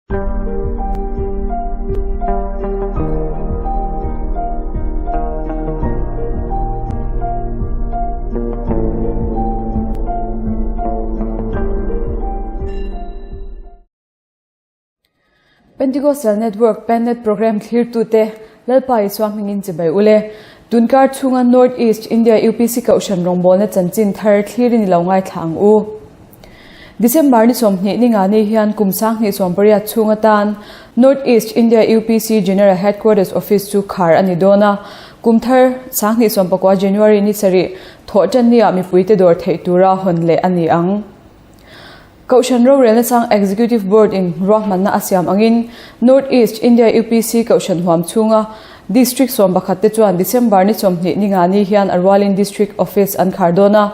Pentecostal Network Pennet Program thlirtute Lalpa Isua hmingin chibai ule. Tunkar chhunga North East India UPC Kohhran rawngbawlna chanchin thar thlirin i lo ngaithla ang u. December ni 20 ni nga ni hian kum 2018 chhung atan North East India UPC General Headquarters Office chu khar a ni dawn a. Kum thar 2019 January ni sarih thawhtan ni ah mipuite dawr theih tura hawn leh a ni ang. Kohhran rorelna chang Executive Board in ruahmanna a siam angin North East India UPC Kohhran huam chhunga District 11 te chuan December ni 20 ni nga ni hian a rualin District Office an khar dawn a.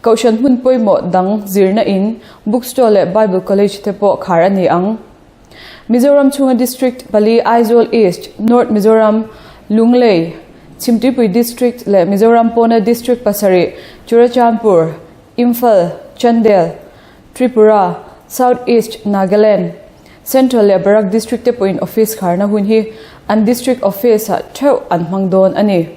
Kohhran hmun pawimawh dang zirna in, Bookstore leh Bible College te pawh khar a ni ang. Mizoram chhunga District pali Aizawl East, North Mizoram, Lunglei, Chhimtuipui District leh Mizoram pawna District pasarih Churachandpur, Imphal, Chandel, Tripura, South East Nagaland, Central leh Barak District te pawhin office kharna hun hi an District Office ah theuh an hmang dawn a ni.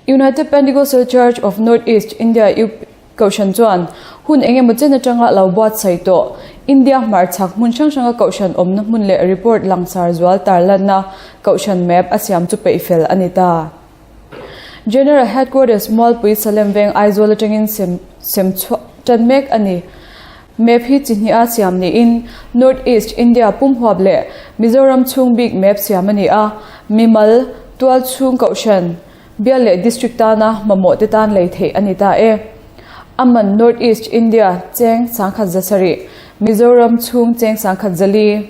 United Pentecostal Church of North East India, UP, Kohhran chuan hun eng emaw chen atanga lo buatsaih tawh India hmarchhak hmun hrang hranga Kohhran awmna hmun leh report langsar zual tarlanna Kohhran map a siam chu peih fel a ni ta. General Headquarters Mualpui Salem Veng Aizawl atangin sem sem chhuah tan mek a ni. Map hi chi hnih a siam niin North East India pumhuap leh Mizoram chhung bik map siam a ni a, mimal, tual chhung kohhran, bial leh district tana mamawh te tan lei theih a ni ta e. Aman North East India cheng sangkhat za sarih, Mizoram chhung cheng sangkhat zali.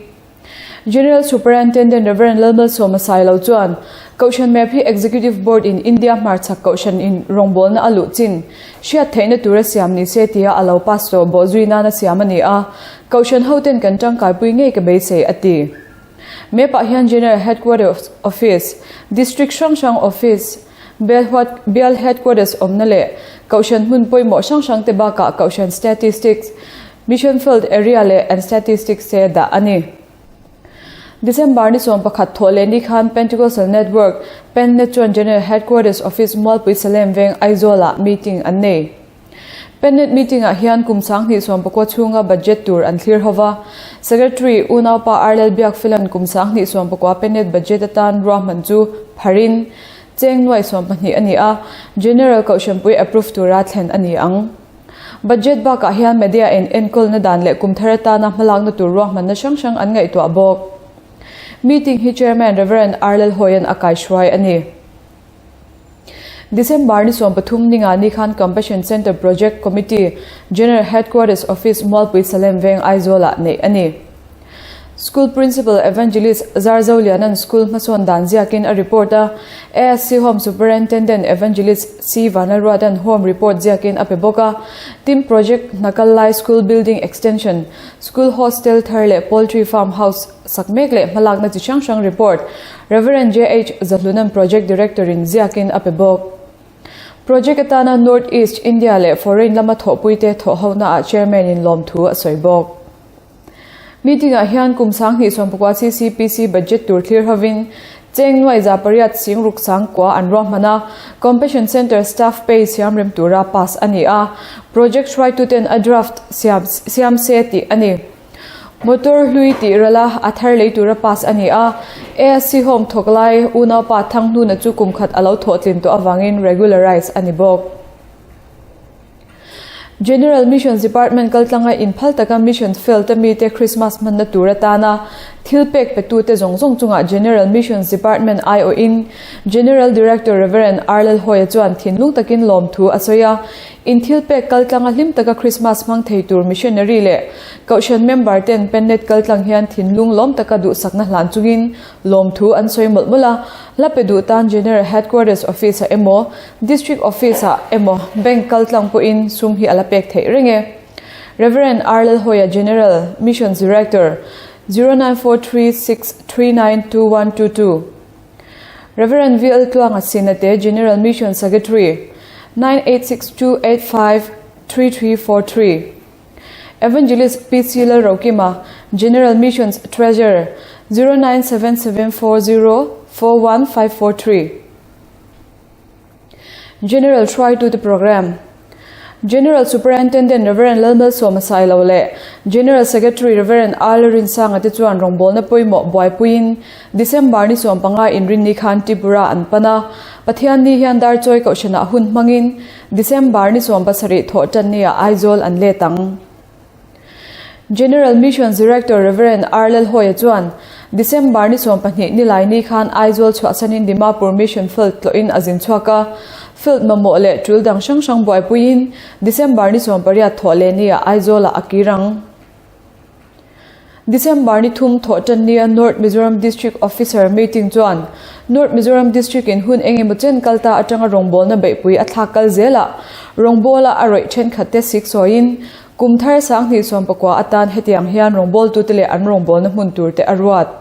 General Superintendent Rev. Lalmalsawma Sailo chuan Kohhran Map hi Executive Board in India hmarchhak Kohhran in rawngbawlna a luh chin hriat theihna tura siam ni se tia a lo pass tawh bawh zui nana siam a ni a, Kohhran hoten kan tangkaipui ngei ka beisei a ti. Map ah hian General Headquarters Office, District hrang hrang Office, Bial Headquarters awmna leh Kohhran hmun pawimawh hrang hrang te bakah Kohhran Statistics, Mission Field Area leh and Statistics te dah a ni. December ni 11 thawh leh ni khan Pentecostal Network, PenNet chuan General Headquarters Office Mualpui Salem Veng Aizawl ah meeting an nei. PenNet meeting ah hian kum 2019 chhunga budget tur an thlir ho va. Secretary unaupa Arlel Biakfilan kum 2019 PenNet budget atan ruahman chu pharin cheng nuai 12 a ni a, General Kohhranpui approve tura thlen a ni ang. Budget bakah hian media in enkawlna dan leh kum thar atana hmalakna tur ruahmanna hrang hrang an ngaihtuah bawk. Meeting hi Chairman Rev. Arlel Hoyan a kaihruai a ni. December ni 13 ninga ni khan Compassion Centre Project Committee General Headquarters Office Mualpui Salem Veng Aizawl-ah neih a ni. School Principal Evangelist Zarzo Lianan school hmasawn dan ziakin a report a, ASC Home Superintendent Evangelist C Vanlalruatan home report ziakin a pe bawk a. Tin project hna kal lai school building extension, school hostel thar leh poultry farm house sak mek leh hmalakna chi hrang hrang report Rev JH Zahlunan Project Director in ziakin a pe bawk. Project atana North East India leh foreign lama thawhpuite thawhhonaah Chairman in lawmthu a sawi bawk. Meeting ah hian kum 2019 CCPC budget tur thlir hovin cheng nuai za pariat sing ruk sang kua an ruahman a, Compassion Centre staff pay siam rem tura pass a ni a, project hruaituten a draft siam siam se tih a ni. Motor hlui tih rala a thar lei tura pass a ni a, ASC Home thawk lai unaupa Thanghnuna chu kum khat a lo thawhtlin tawh avangin regularize a ni bawk. General Missions Department kaltlanga inphal taka Missions Field-a mite Krismas hmanna tur atana thil pek petute zawng zawng chungah General Missions Department aiawhin General Director Rev. Arlel Hoya chuan thinlung takin lawmthu a sawi a. In thil pek kaltlanga hlim taka Krismas hmang thei tur missionary leh Kohhran member ten Pennet kaltlang hian thinlung lawm taka duhsakna hlan chungin lawmthu an sawi mawlh mawlh a. Hla pe duh tan General Headquarters Office-ah emaw District Office ah emaw Bank kal tlang pawhin sum hi a la pek theih reng e. Rev. R. Lalhawia General Missions Director, 0943639212 Rev. V. L. Tluanga Sinate General Missions Secretary, 9862853343. Evangelist PC Lalrokima, General Missions Treasurer, 097740 41543. General hruaitute Programme General Superintendent Rev. Lalmalsawma Sailo leh General Secretary Rev. R. Rinsanga te chuan rawngbawlna pawimawh buaipuiin December ni 15 inrinni khan Tripura an pan a. Pathianni hian Darchawi Kohhranah hun hmangin December ni 17 thawh tanniah Aizawl an let ang. General Missions Director Rev. R. Lalhawia chuan December ni 12 Nilaini khan Aizawl chhuahsanin Dimapur Mission Field tlawhin a zin chhuak a, field mamawh leh tul dang hrang hrang buaipuiin December ni 18 thawh leh niah Aizawlah a kir ang. December ni thum thawh tannia North Mizoram District Officer meeting chuan North Mizoram District in hun engemaw chen kal ta atanga rawngbawlna beihpui a thlak kal zelah rawngbawla a rawih thenkhat te sik sawiin kum thar 2019 atan hetiang hian rawngbawltute leh an rawngbawlna hmun tur te a ruat.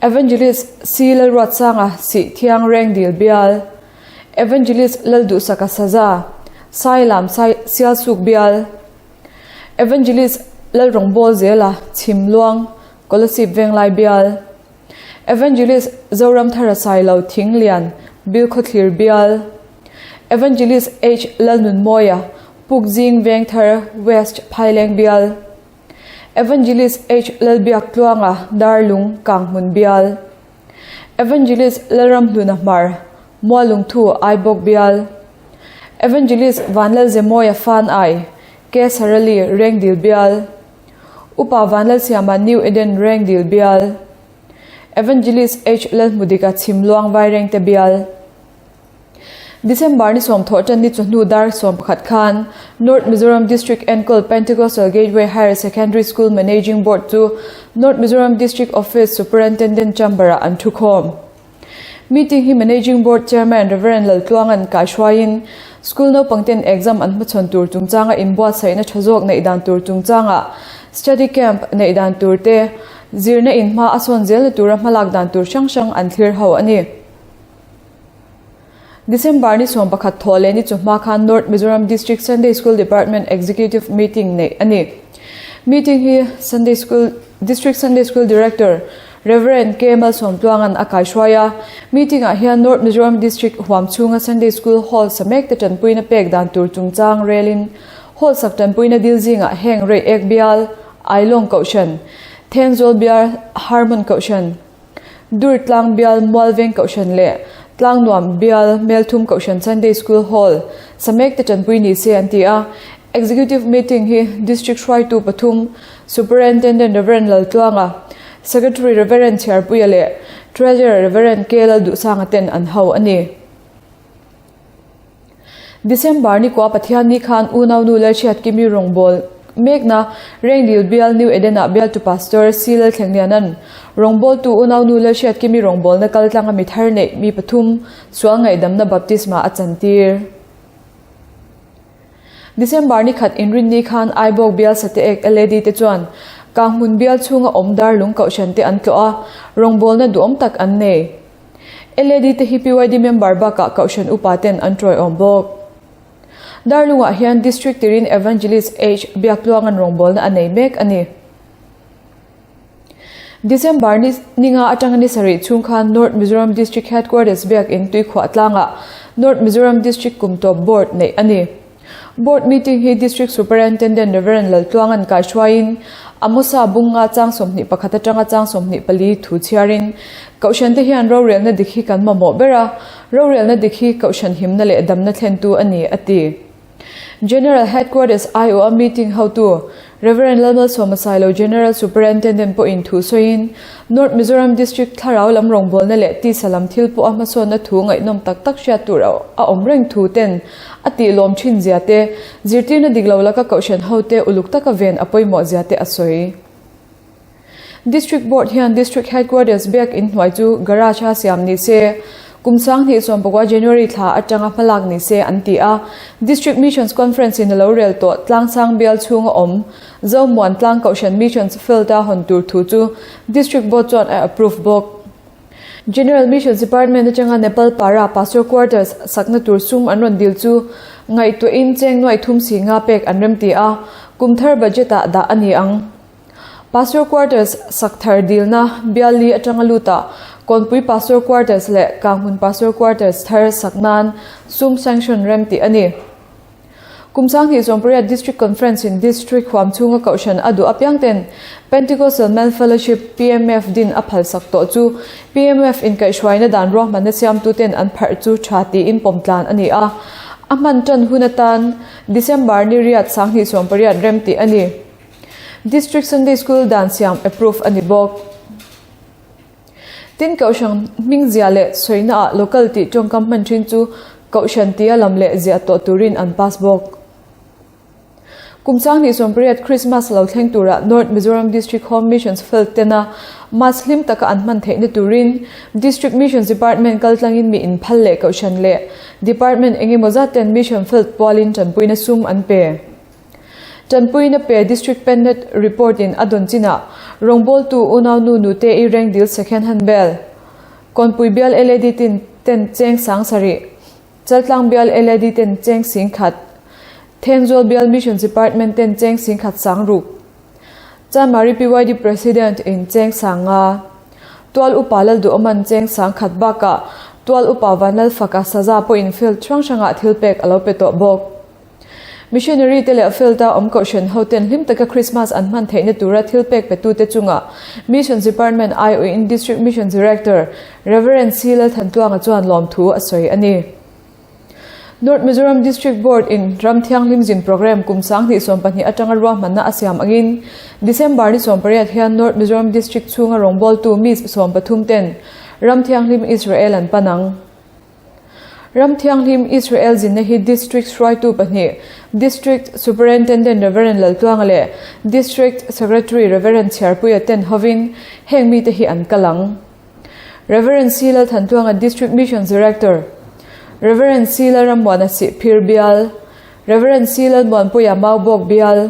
Evangelist C Lalruatsanga Sihthiang Rengdil Bial, Evangelist Lalduhsaka Saza, Sailam Sialsuk Bial, Evangelist Lalrawngbâwl Zela, Chhimluang, Kolasib Venglai Bial, Evangelist Zoramthara Sailo Thinglian, Bilkhawthlir Bial, Evangelist H Lalnunmawia, Pukzing Vengthar West Phaileng Bial, Evangelist H Lalbiaktluanga, Darlung, Kanghmun Bial, Evangelist Lalramhluna Hmar, Mualungthu, Aibawk Bial, Evangelist Vanlalzemawia Fanai, K Sarali, Rengdil Bial, Upa Vanlalsiama New Eden Rengdil Bial, Evangelist H Lalhmudika Chhimluang Vairengte Bial. December ni sawm thawh tan ni chawhnu dar 11 khan North Mizoram District Enkawl Pentecostal Gateway Higher Secondary School Managing Board chu North Mizoram District Office Superintendent Chamber-ah an thukhawm. Meeting hi Managing Board Chairman Rev. Laltluanga'n kaihruaiin school naupangten exam an hmachhawn tur chungchanga inbuatsaihna tha zawk neih dan tur chungchangah study camp neih dan tur te, zirna in hma a sawn zelna tura hmalak dan tur hrang hrang an thlir ho a ni. December ni 11 thawh leh ni chawhma khan North Mizoram District Sunday School Department Executive Meeting neih a ni. Meeting hi Sunday School District Sunday School Director Rev. K Malsawmtluanga'n a kaihruai a. Meeting ah hian North Mizoram District huam chhunga Sunday School Hall sa mekte tanpuina pek dan tur chungchang relin Hall sak tanpuina dil zingah heng Rei Ek Bial, Ailawng Kohhran, Thenzawl Bial, Harmon Kohhran, Durtlang Bial Mualveng Kohhran leh Tlangnuam Bial Melthum Kohhran Sunday School Hall Samek te tanpui ni se an ti a. Executive Meeting hi District hruaitu pathum Superintendent Rev. Laltluanga, Secretary Rev. Chhiarpuia leh Treasurer Rev. K Lalduhsanga ten an ho a ni. December ni kua Pathianni khan unaunu Lalhriatkimi rawngbâwl mekna Rengdil bial New Eden-ah bialtu Pastor C Lalthlengliana'n rawngbâwltu unaunu Lalhriatkimi rawngbâwlna kal tlanga mi thar neih mi pathum sual ngaihdamna baptisma a chantîr. December ni khat inrinni khan Aibawk bial Sateek LAD te chuan Kanghmun bial chhunga awm darlung kohhran te an tlawh a, rawngbâwlna duhawm tak an nei. LAD te hi PYD member bakah Kohhran upa ten an tawiawm bawk. Darlungah hian District tirin Evangelist H Biaktluanga'n rawngbawlna a nei mek a ni. December ni ninga atanga ni sarih chhung khan North Mizoram District Headquarters Biakin Tuikhuah tlangah North Mizoram District Kumtawp Board neih a ni. Board meeting hi District Superintendent Rev. Laltluanga'n kaihruaiin Amosa Bunga chang 21 atanga chang 24 thu chhiarin Kohhran te hian rorelna dik hi kan mamawh ber a, rorelna dik hi Kohhran himna leh damna thlentu a ni, a ti. General Headquarters aiawha meeting hotu Rev. Lalmalsawma Sailo General Superintendent pawhin thu sawiin North Mizoram District thlarau lam rawngbawlna leh tisa lam thil pawha hmasawnna thu ngaihnawm tak tak hriat tur a awm reng thu ten a tih lawm thin zia te, zirtirna dik lo laka kohhran hote uluk taka ven a pawimawh zia te a sawi. District Board hian District Headquarters biak in hnuai chu garage a siam ni se, kum 2019 January thla atanga hmalak ni se an ti a. District Missions Conference in a lo rel tawh Tlangsang bial chhunga awm Zomuan Tlang Kohhran Missions Field a hawn tur thu chu District Board chuan a approve bawk. General Missions Department atanga Nepal Para Pastor Quarters sakna tur sum an rawn dil chu ngaihtuahin cheng nuai thum si nga pek an rem ti a. Kum thar budget-ah dah a ni ang. Pastor Quarters sak thar dilna bial li atanga lutah Kawnpui Pastor Quarters leh Kanghmun Pastor Quarters thar sak nan sum sanction rem tih a ni. Kum 2018 District Conference in District huam chhunga kohhran a duh apiang ten Pentecostal Men Fellowship, PMF, din a phalsak tawh chu PMF inkaihhruaina dan ruahmanna siamtu ten an pharh chu tha tiin pawmtlan a ni a. A hman tan hun atan December ni riat 2018 rem tih a ni. District Sunday School dan siam approve a ni bawk. Tin Kohhran hming zia leh sawina ah local tih tawngkam hman thin chu Kohhran tia lam leh ziah tawh turin an pass bawk. Kum 2018 Christmas lo thleng turah North Mizoram District Home Missions Field tena Mass hlim taka an hman theihna turin District Missions Department kaltlangin mi inphal leh Kohhran leh Department engemaw zat ten Mission Field pualin tanpuina sum an pe. Tanpuina pe District Pennet report in a dawn chinah rawngbawltu unaunu Nute-i Rengdil second hand bel, Kawnpui bial LAD tin ten cheng 7000, Chaltlang bial LAD ten cheng 10,000, Thenzawl bial Missions Department ten cheng 10,600, Chanmari PYD President in cheng 5,000, Tual upa Lalduhawman cheng 10,000 bakah Tual upa Vanlalfaka Saza pawhin field hrang hrangah thil pek a lo pe tawh bawk. Missionary te leh field-a awm kohhran hoten hlim taka Krismas an hman theihna tura thil pek petute chungah Missions Department aiawhin District Missions Director Rev. C. Lalthantluanga chuan lawmthu a sawi a ni. North Mizoram District Board in Ram Thianghlim Zin Programme kum 2012 atanga ruahmanna a siam angin December ni 18 hian North Mizoram District chhunga rawngbawltu mi 13 ten Ram Thianghlim Israel an pan ang. Ram Thianghlim Israel zinna hi District hruaitu pahnih, District Superintendent Rev. Laltluanga leh District Secretary Rev. Chhiarpuia ten hovin heng mite hi an kal ang. Rev. C. Lalthantluanga District Missions Director, Rev. C. Lalrammuana Sihphir Bial, Rev. C. Lalmuanpuia Maubawk Bial,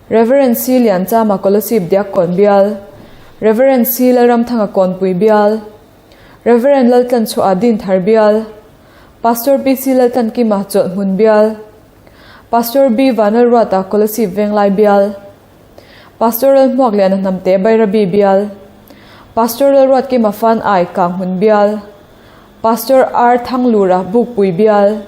Rev. C. Lianchama Kolasib Diakkawn Bial, Rev. C. Lalramthanga Kawnpui Bial, Rev. Laltlanchhuah Dinthar Bial, Pastor PC Laltlankima Chawlhhmun Bial, Pastor B. Vanlalruata Kolasib Venglai Bial, Pastor Lalhmuakliana Hnamte Bairabi Bial, Pastor Lalruatkima Fan Ai Kanghmun Bial, Pastor R. Thanglura Bukpui Bial.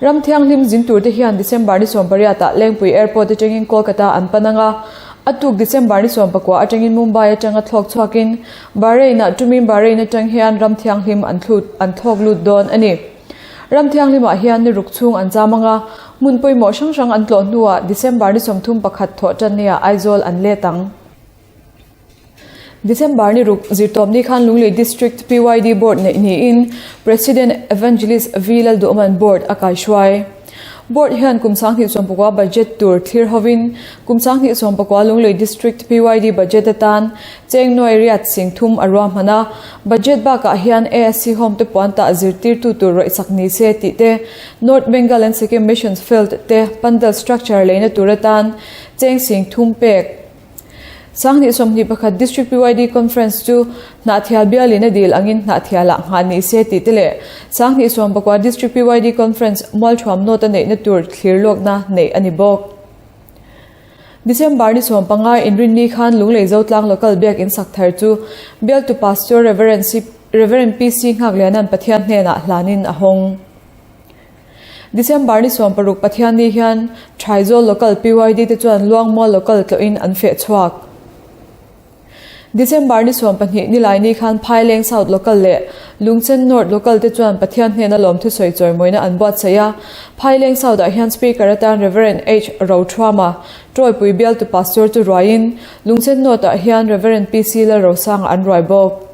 Ram thianghlim zin tur te hian December ni 18 ah Lengpui Airport atangin Kolkata an pan anga, a tuk December ni 19 atangin Mumbai atanga thlawk chhuakin Bahrain ah tumin Bahrain atang hian ram thianghlim an thlut an thlawk lut dawn a ni. Ram thianghlim ah hian ni ruk chhung an cham anga, hmun pawimawh hrang hrang an tlawh hnuah December ni 31 thawh tan nia Aizawl an let ang. December ni ruk zirtawpni khan Lunglei District PYD Board neih niin President Evangelist V Lalduhman Board a kaihruai. Board hian kum 2019 budget tur thlir hovin kum 2019 Lunglei District PYD budget atan cheng nuai riat sing thum a ruahman a. Budget bakah hian ASC Home te puan tah zirtirtu tur rawihsak ni se tih te, North Bengal and Sikkim Missions Field te pandal structure leina tur atan cheng sing thum pek. 2021 District PYD Conference chu Hnahthial bialin a dil angin Hnahthialah nghah ni se tih te leh 2019 District PYD Conference mualthuam nawt a neihna tur thlir lawkna neih a ni bawk. December ni 15 Inrinni khan Lunglei Zotlang Local Biakinn sak thar chu bialtu Pastor Rev. PC Nghakliana'n Pathian hnenah hlanin a hawng. December ni 16 Pathianni hian Thaizawl Local PYD te chuan Luangmual Local tlawhin an feh chhuak. December ni 12 Nilaini khan Phaileng South Local leh Lungchen North Local te chuan Pathian hnena lawmthu sawi chawimawina an buatsaih a. Phaileng South ah hian Speaker atan Rev. H. Rothuama, Tawipui bialtu Pastor chu ruaiin Lungchen North ah hian Rev. PC Lalrosanga an ruai bawk.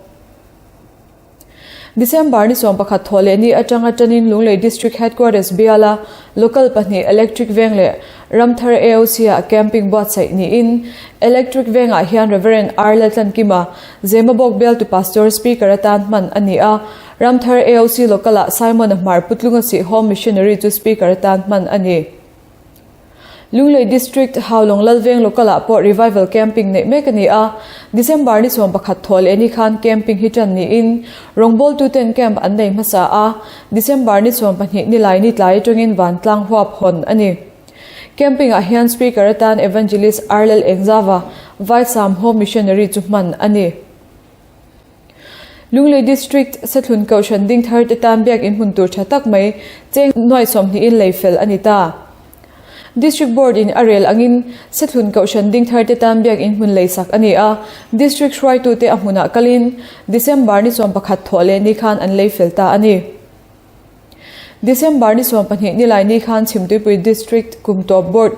December ni 11 thawh leh ni atanga tanin Lunglei District Headquarters biala local pahnih Electric Veng leh Ramthar AOC ah camping buatsaih niin Electric Vengah hian Rev. R. Laltlankima, Zemabawk bialtu Pastor Speaker atan hman a ni a, Ramthar AOC local ah Simon a hmar Putlunga Sih Home Missionary chu Speaker atan hman a ni. Lunglei District Haulawng Lalveng Local ah pawh Revival Camping neih mek a ni a, December ni 11 thawh leh ni khan camping hi tan niin rawngbawltuten camp an nei hmasa a, December ni 12 nilai ni tlai atangin vantlang huap hawn a ni. Camping-ah hian Speaker atan Evangelist Arlel Engzava, Vaisam Home Missionary chu hman a ni. Lunglei District Sethlun Kohhran ding thar te tan biak in hmun tur tha tak mai cheng nuai sawmhnihin lei fel a ni ta. District Board in a rel angin Sethlun Kohhran ding thar te tan biak in hmun lei sak a ni a, District hruaitute a hmunah kalin December ni 11 thawh leh ni khan an lei fel ta a ni. December ni 12 nilai ni khan Chhimtuipui District Kumtawp Board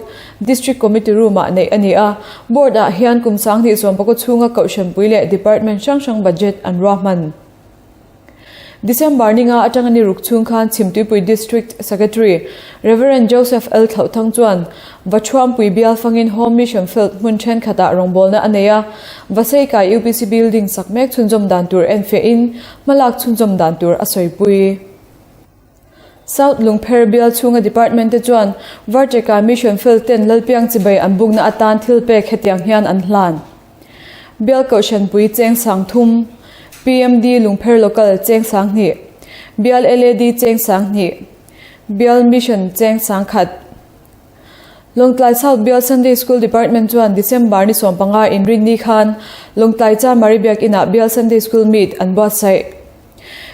District Committee Room-ah neih a ni a, Board-ah hian kum 20 sawmpakaw chhunga Kohhranpui leh Department hrang hrang budget an ruahman. December ni nga atanga ni ruk chhung khan Chhimtuipui District Secretary Rev. Joseph L. Thlauhthang chuan Vaṭhuampui bial fangin Home Mission Field hmun thenkhatah rawngbawlna a nei a, Vaseikai UPC Building sak mek chhunzawm dan tur enfiahin hmalak chhunzawm dan tur a sawipui. South Lungpher bial chhunga department te chuan Varṭeka Mission Field ten Lalpiang chibai an bukna atan thil pek hetiang hian an hlan. Bial Kohhranpui cheng 3000, PMD Lungpher Local cheng 2000, Bial LAD cheng 2000, Bial Mission cheng 10,000. Lawngtlai South Bial Sunday School Department chuan December ni 15 inrinni khan Lawngtlai Chamari Biakinah Bial Sunday School Meet an buatsaih.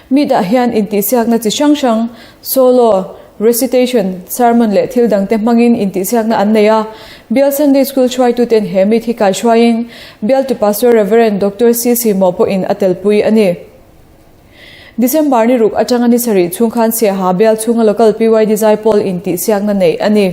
Meet-ah hian intihsiakna chi hrang hrang, solo, recitation, sermon leh thil dangte hmangin intihsiakna an nei a. Bial Sunday School hruaituten he meet hi kaihruaiin Bialtu Pastor Rev. Doctor CC Maw pawhin a telpui a ni. December ni ruk atanga ni sarih chhung khan Siaha bial chhunga local PYD Zaipawl intihsiakna neih a ni.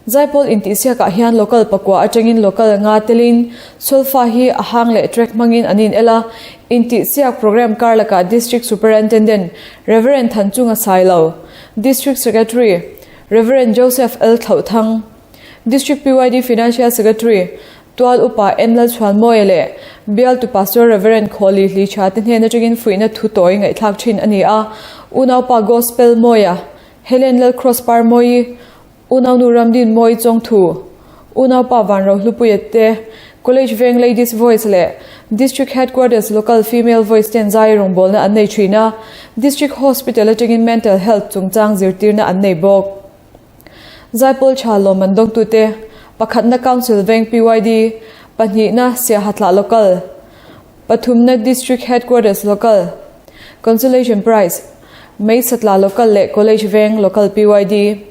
Zaipawl intihsiakah hian local pakua atangin local nga telin solfa hi a hang leh track hmangin an inel a. Intihsiak program kar lakah District Superintendent Rev. Thanchunga Sailo, District Secretary Rev. Joseph L. Thlauhthang, District PYD Financial Secretary Tual upa En Lalchhuanmawia leh Bialtu Pastor Rev. Khawli Hlicha te hnen atangin fuihna thu tawi ngaihthlak thin a ni a. Unaupa Gospel Mawia, Helen Lalcross Parmawi, Unaunu Ramdin Mawi Chawngthu, Unaupa Vanrohlupuia te, College Veng Ladies Voice leh District Headquarters Local Female Voice ten zai rawngbawlna an nei thin a, District Hospital atangin Mental Health chungchang zirtirna an nei bawk. Zaipawl tha lawmman dawngtute, pakhatna Council Veng PYD, pahnihna Siahatla Local, pathumna District Headquarters Local, Consolation Prize, Meisatla Local leh College Veng Local PYD,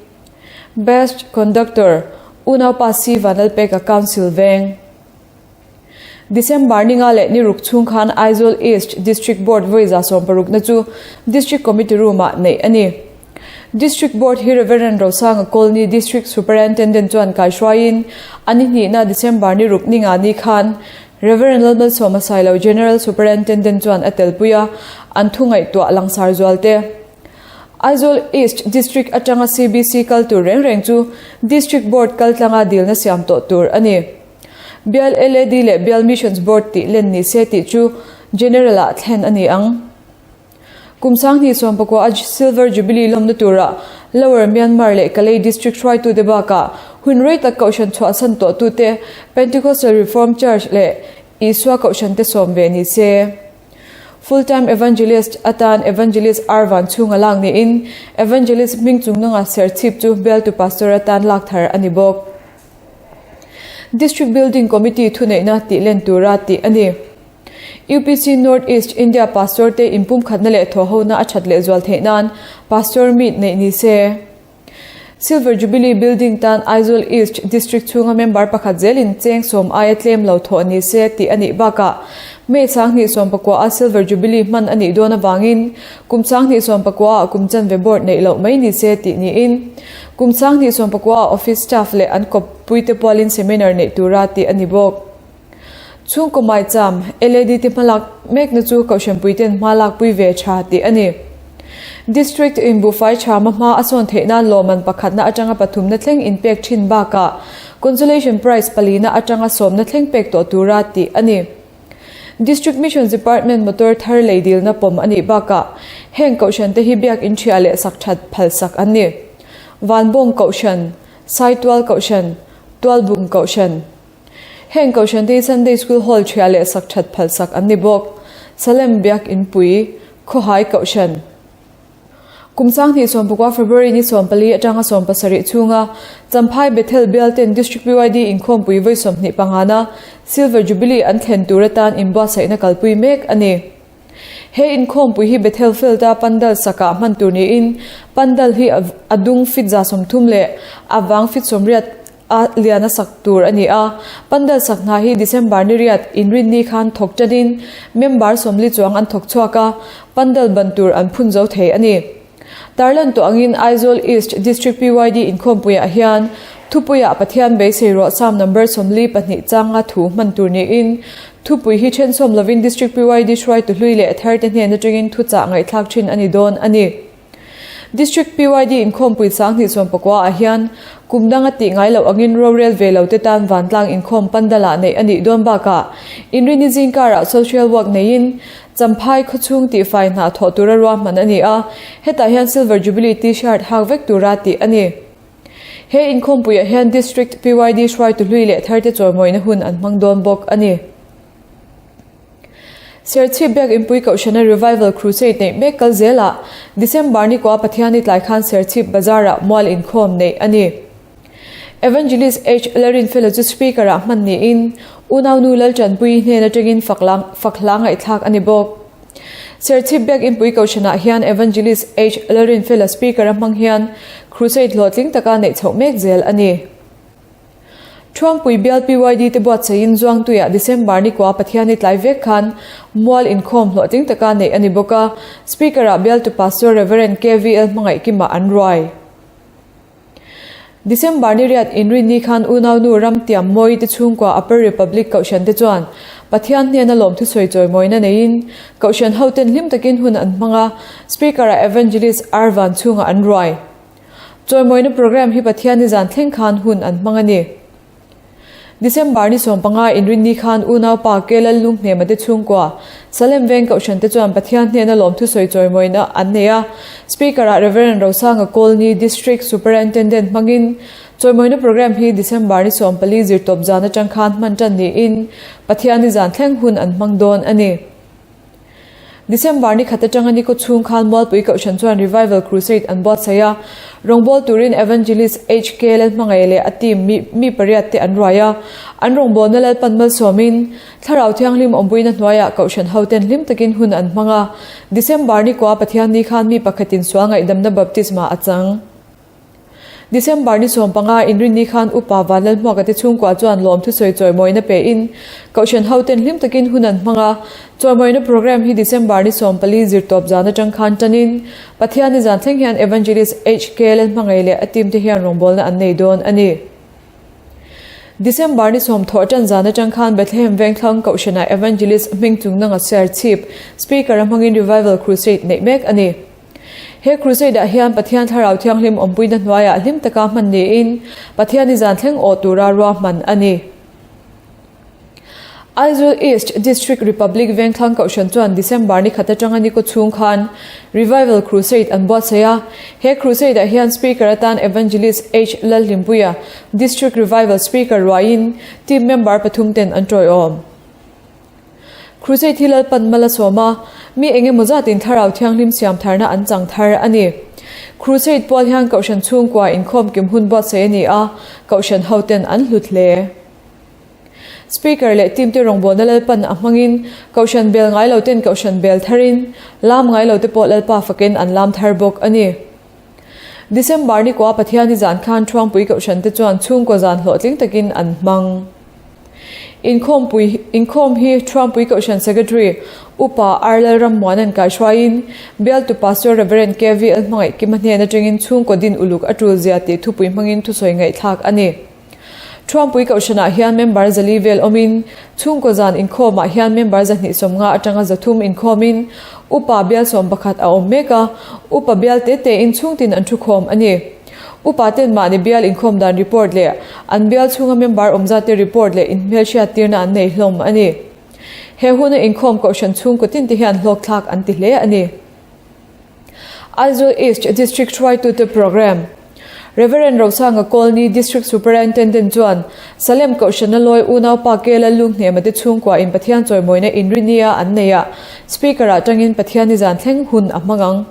Best Conductor, Unaupa C Vanlalpeka Council Veng. December ni nga leh ni ruk chhung khan Aizawl East District Board vawi 60 na chu District Committee Room-ah neih a ni. District Board hi Rev. Rosanga Colney District Superintendent chuan kaihruaiin a ni hnihna December ni ruk ni nga ni khan Rev. Lalmalsawma Sailo General Superintendent chuan a telpui a, an thu ngaihtuah langsar zual te. Aizawl East District atanga CBC kal tur reng reng chu District Board kaltlanga dilna siam tawh tur a ni. Bial LAD leh Bial Missions Board tih len ni se tih chu General-ah thlen a ni ang. Kum 2019 a Silver Jubilee lawmna tura Lower Myanmar leh Kalay District hruaitute bakah hun rei tak kohhran chhuahsan tawhtute Pentecostal Reformed Church leh Isua kohhrante sawm ve ni se. Full Time Evangelist atan Evangelist R Vanchhunga lak niin Evangelist hming chungnunga serchhip chu bialtu Pastor atan lak thar a ni bawk. District Building Committee thuneihna tih len tura tih a ni. UPC North East India Pastor te inpumkhatna leh thawhhona a that lehzual theih nan Pastor Meet neih ni se. Silver Jubilee Building tan Aizawl East District chhunga member pakhat zelin cheng sawm aia tlem lo thawh ni se tih a nih bakah May 2019 a Silver Jubilee hman a nih dawn avangin kum 2019 ah kum chanve board neih loh mai ni se tih niin Kum 2019 ah office staff leh an kawppuite pualin seminar neih tura tih a ni bawk. Chhungkaw maicham, LAD te hmalak mekna chu Kohhranpuiten hma lakpui ve tha tih a ni. District in buhfai tha hma a sawn theih nan lawmman pakhatna atanga pathumna thleng inpek thin bakah consolation prize palina atanga sawmna thleng pek tawh tura tih a ni. District Missions Department motor thar lei dilna pawm a nih bakah heng kohhran te hi biakin thiah leh sak that phal sak an ni. Vanbawng Kohhran, Saitual Kohhran, Tualbung Kohhran. Heng kohhran te hi Sunday School Hall thiah leh sak that phal sak an ni bawk. Salem Biakinpui, Khawhai Kohhran. Kum 2019 February ni 14 atanga 17 chhunga Champhai Bethel Bialten District PYD inkhawmpui vawi 25 na Silver Jubilee an thlen tur atan inbuatsaihna kalpui mek a ni. He inkhawmpui hi Bethel Field-a pandal sakah hman tur niin pandal hi a dung fit 30 leh a vang fit 80 a lian a sak tur a ni a. Pandal sak hna hi December ni riat inrinni khan thawk tanin member 40 chuang an thawk chhuak a, pandal ban tur an phun zo thei a ni. Tarlan tawh angin Aizawl East District PYD inkhawmpuiah hian thupuiah Pathian beisei ruah Psalm number 42 changa thu hman tur niin thupui hi thensawm lovin District PYD hruaitu hlui leh tharte hnen atangin thuchah ngaihthlak thin a ni dawn a ni. District PYD inkhawmpui 2019 ah hian kum danga tih ngai loh angin rorel ve lo te tan vantlang inkhawm pandal ah neih a nih dawn bakah Inrini zingkarah social work neiin Champhai khawchhung tihfai hna thawh tura ruahman a ni a, hetah hian Silver Jubilee T-shirt hak vek tura tih a ni. He inkhawmpuiah hian District PYD hruaitu hlui leh tharte chawimawina hun an hmang dawn bawk a ni. Serchhip Biakinpui Kohhrana Revival Crusade neih mek kal zelah December ni kua Pathiani tlai khan Serchhip Bazar-ah mual inkhawm neih a ni. Evangelist H. Larinfela chu Speaker-ah hman niin unaunu Laltanpuii hnen atangin fakhla ngaihthlak a ni bawk. Serchhip Biakinpui Kohhranah hian Evangelist H. Larinfela Speaker-a hmang hian Crusade hlawhtling taka neih chhoh mek zel a ni. Thuangpui bial PYD te buatsaihin Zuangtuiah December ni kua Pathiani tlai vek khan mual inkhawm hlawhtling taka neih a ni bawk a, Speaker-ah bialtu Pastor Rev. KVL Hmangaihkima an ruai. December ni riat inrinni khan unaunu Ramtiam Mawi te chhungkua Upper Republic Kohhran te chuan Pathian hnena lawmthusawi chawimawina neiin Kohhran hoten hlim takin hun an hmang a, Speaker-ah Evangelist R Vanchhunga an ruai. Chawimawina programme hi Pathian ni zan thleng khan hun an hmang a ni. December ni 15 inrinni khan unaupa Ke Lallunghnema te chhungkua Salem Veng Kohhran te chuan Pathian hnena lawmthusawi chawimawina an nei a. Speaker-ah Rev. Rosanga Kawlni District Superintendent hmangin chawimawina programme hi December ni 14 zirtawp zan atang khan hman tan niin Pathian ni zan thleng hun an hmang dawn a ni. December ni khat atanga ni kawchhung khan Mualpui Kohhran chuan Revival Crusade an buatsaih a, rawngbâwl turin Evangelist HK Lalhmangaih leh a team mi mi pariat te an ruai a. An rawngbâwlna Lalpan malsawmin, Thlarau Thianghlim awmpuina hnuaiah Kohhran hoten hlim takin hun an hmang a. December ni kua Pathian ni khan mi pakhatin sual ngaihdamna baptisma a chang. December ni 15 inrinni khan Upa Vanlalhmuaka te chhungkua chuan lawmthusawi chawimawina pein Kohhran hoten hlim takin hun an hmang a. Chawimawina programme hi December ni 14 zirtawp zan atang khan tanin Pathian ni zan thleng hian Evangelist HK Lalhmangaih leh a team te hian rawngbawlna an nei dawn a ni. December ni 10 thawh tan zan atang khan Bethlehem Vengthlang Kohhranah Evangelist hming chung nanga Serchhip Speaker a hmangin Revival Crusade neih mek a ni. He Crusade-ah hian Pathian Thlarau Thianghlim awmpuina hnuaiah hlim taka hman niin Pathian i zan thleng awh tura ruahman a ni. Aizawl East District Republic Vengthlang Kohhran chuan December ni khat atanga ni kawchhung khan Revival Crusade an buatsaih a. He Crusade-ah hian Speaker atan Evangelist H. Lalhlimpuia, District Revival Speaker ruaiin team member pathum ten an tawiawm. Crusade hi Lalpan mal a sawm a, mi eng emaw zatin Thlarau Thianghlim siam tharna an chang thar a ni. Crusade pual hian Kohhran chhungkua inkhawm kim hun buatsaih a ni a, Kohhran hoten an hlut hle. Speaker leh team te rawngbawlna Lalpan a hmangin Kohhran bel ngai lo ten Kohhran bel tharin, lam ngai lo te pawh Lalpa fakin an lam thar bawk a ni. December ni kua Pathian hi zan khan Thuangpui Kohhran te chuan chhungkaw zan hlawhtling takin an hmang. Inkhawmpui inkhawm hi Thuangpui Kohhran Secretary Upa R Lalrammuana'n kaihruaiin bialtu Pastor Rev. KVL Hmangaih Kima hnen atangin chhungkaw din uluk a tul zia tih thupui hmangin thusawi ngaihthlak a ni. Thuangpui Kohhranah hian member zali vel awmin chhungkaw zan inkhawmah hian member 250 atanga 300 inkhawmin Upa bial 11 a awm mek a, Upa bial te tein chhungtin an thukhawm a ni. Upa ten mahni bial inkhawm dan report leh an bial chhunga member awmzat te report leh inhmelhriat tirna an nei hlawm a ni. He huna inkhawm Kohhran chhungkaw tin te hian hlawkthlak an ti hle a ni. Aizawl East District hruaitute Programme Rev. Rosanga Kawlni District Superintendent chuan Salem Kohhrana lawi unaupa Ke Lallunghnema te chhungkua in Pathian chawimawina inrinia an nei a, Speaker-ah tangin Pathian ni zan thleng hun a hmang ang.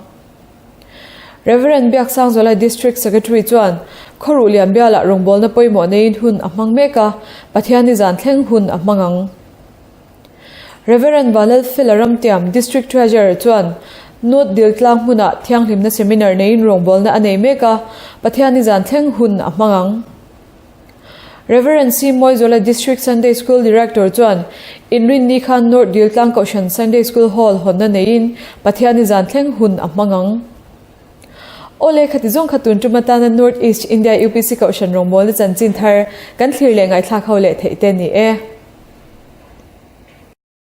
Rev. Biaksangzuala District Secretary chuan Khawruh lian bialah rawngbawlna pawimawh neiin hun a hmang mek a, Pathianni zan thleng hun a hmang ang. Rev. Vanlalfela Ramtiam, District Treasurer chuan North Diltlang hmunah thianghlimna seminar neiin rawngbawlna a nei mek a, Pathianni zan thleng hun a hmang ang. Rev. C. Mawizuala District Sunday School Director chuan Inrinni khan North Diltlang Kohhran Sunday School Hall hawnna neiin Pathianni zan thleng hun a hmang ang. Aw le, khati zawng kha tun tum atana North East India UPC Kohhran rawngbawlna chanchin thar kan thlir leh ngaihthlak ho leh theih te ni e.